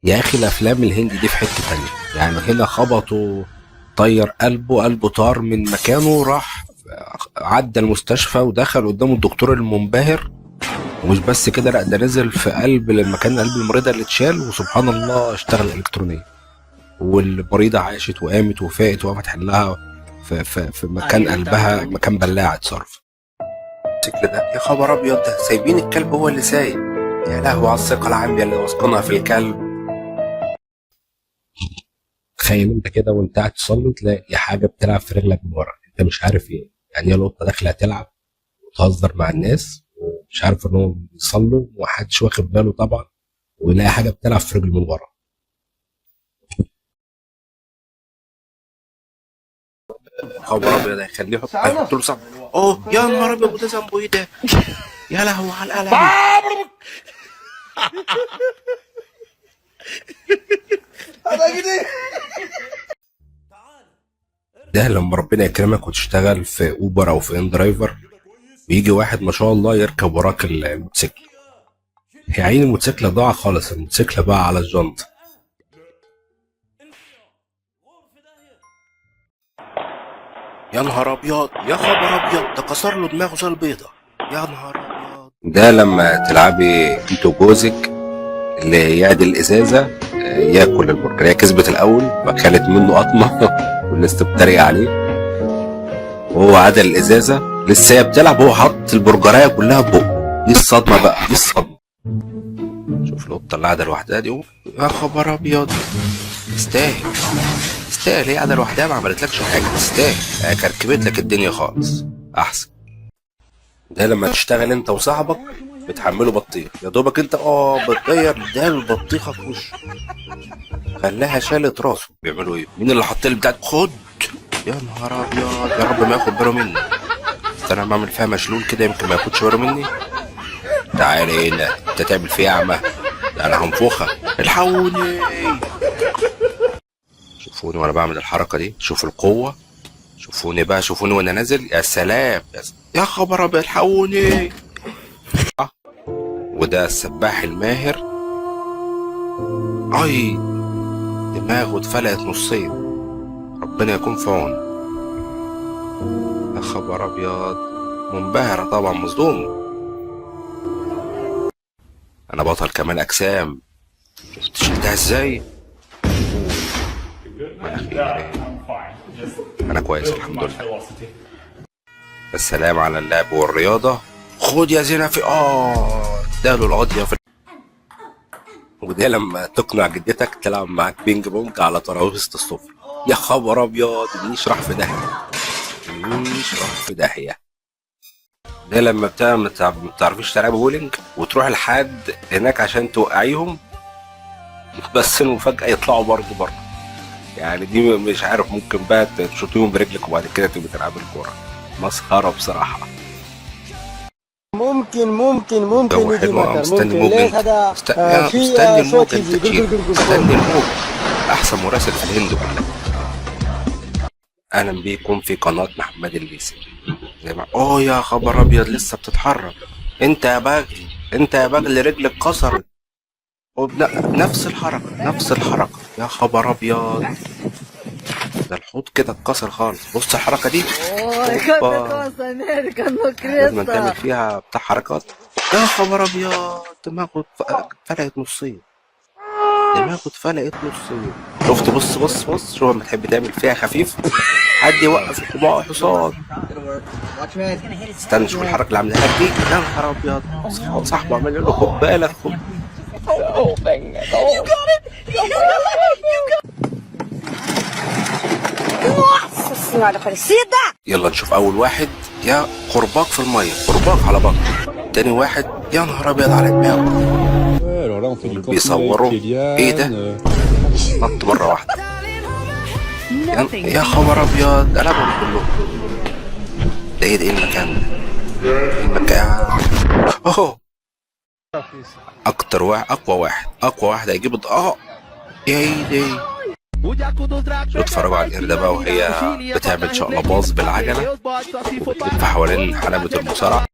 يا اخي الافلام الهندي دي في حتة تانية. يعني هنا خبطوا، طير قلبه، قلبه طار من مكانه، راح عدى المستشفى ودخل قدامه الدكتور المنبهر. ومش بس كده، لا ده نزل في قلب المكان، قلب المريضة اللي اتشال، وسبحان الله اشتغل الكترونيا، والمريضه عاشت وقامت وفاقت وقفت لها في مكان قلبها، مكان بلاعة صرف. الموتوسيكل ده يا خبر ابيض، ده سايبين الكلب هو اللي سايق. يا لهوي على الثقة العامية اللي واثقينها في الكلب. تخيل انت كده وانت قاعد تصلي تلاقي حاجة بتلعب في رجلك من ورا، انت مش عارف ايه. يعني هي القطة داخله تلعب وتهزر مع الناس ومش عارف انهم بيصلوا ومحدش واخد باله طبعا، ويلاقي حاجة بتلعب في رجله من ورا. خبر ابيض، هيخليه يحط له صعب. اوه يا نهار ابيض، ده ذنبه ايه ده؟ يا لهوي على القلم. ده لما ربنا يكرمك وتشتغل في اوبر او في inDriver، ويجي واحد ما شاء الله يركب وراك الموتوسيكل. يا عيني الموتوسيكل ضاع خالص، الموتوسيكل بقى على الجنط. يا نهار ابيض، يا خبر ابيض، ده كسر له دماغه زي البيضة. يا نهار ابيض. ده لما تلعبي انت وجوزك اللي يعدل الازازه ياكل البرجر. هي كسبت الاول فكلت منه قطمه والناس تتريق عليه، وهو عدل الازازه لسه هي بتلعب وهو حط البرجرايه كلها في بقه. دي الصدمة بقى، دي الصدمة. شوف القطة اللي قاعدة لوحدها دي، يا خبر ابيض، تستاهل تستاهل، هي قاعدة لوحدها ما عملتلكش حاجة، تستاهل، كركبت لك الدنيا خالص. احسن ده لما تشتغل انت وصاحبك بتحمله بطيخ، يا دوبك انت بتغير ده البطيخه في وشه، خلاها شالت راسه. بيعملوا ايه؟ مين اللي حط لي بتاع؟ خد يا نهار ابيض، يا رب ما ياخد باله مني. استنى بعمل فيها مشلول كده يمكن ما ياخدش باله مني. تعالى هنا، انت تعمل فيها اعمى؟ ده انا هنفخها، الحقوني. شوفوني وانا بعمل الحركة دي، شوفوا القوة، شوفوني بقى، شوفوني وانا نازل. يا سلام يا خبر ابيض، الحقوني. وده السباح الماهر، اي دماغه اتفلقت نصين، ربنا يكون في عونه. يا خبر ابيض، منبهرة طبعا، مصدوم. انا بطل كمال اجسام، شفت شلتها ازاي؟ انا كويس الحمد لله. السلام على اللعب والرياضة. خد يا زينة في اداله القضية في. وده لما تقنع جدتك تلعب معاك بينج بونج على ترابيزة السفرة. يا خبر ابيض، النيش راح في داهية، النيش راح في داهية. ده لما ما بتعرفيش تلعبي بولينج وتروح لحد هناك عشان توقعيهم، بس المفاجأة يطلعوا برضه بره. يعني دي مش عارف، ممكن بقى تشوطيهم برجلك وبعد كده تبقي تلعبي الكورة. مسخرة بصراحة. ممكن ممكن ممكن جو يجي حلو. مطر، مستني ممكن موج ليش انت. هذا في مستني الموج صوت انت يجي تشيل. قل قل قل مستني قل. الموج، احسن مراسل في الهند كلها. اهلا بيكم في قناة محمد الليثي. زي ما يا خبر ابيض، لسه بتتحرك انت يا بغل، انت يا بغل رجلك كسرت. نفس الحركة، نفس الحركة. يا خبر ابيض، ده الحوض كده اتكسر خالص. بص الحركة دي، اوبا، لازم تعمل فيها بتاع حركات. يا خبر ابيض، دماغه اتفلقت نصين، دماغه اتفلقت نصين. شفت؟ بص بص بص، شوف لما تحب تعمل فيها خفيف، حد يوقف الحمار حصان. استنى شوف الحركة اللي عاملها لك دي. يا نهار ابيض، صاحبه عمال يقول له خد بالك، خد. يلا نشوف اول واحد. يا قرباك في المية، قرباك على بطنه. تاني واحد، يا نهار ابيض على دماغه. بيصوروا ايه ده؟ نط مرة واحدة. يا خبر ابيض، قلبهم كلهم. ده ايه ده؟ ايه المكان ده؟ ايه المكان؟ اهو اكتر واحد، اقوى واحد، اقوى واحد هيجيب يا ايدي. اتفرجوا على القردة بقى وهي بتعمل شقلباز بالعجلة وبتلف حوالين حلبة المصارعة.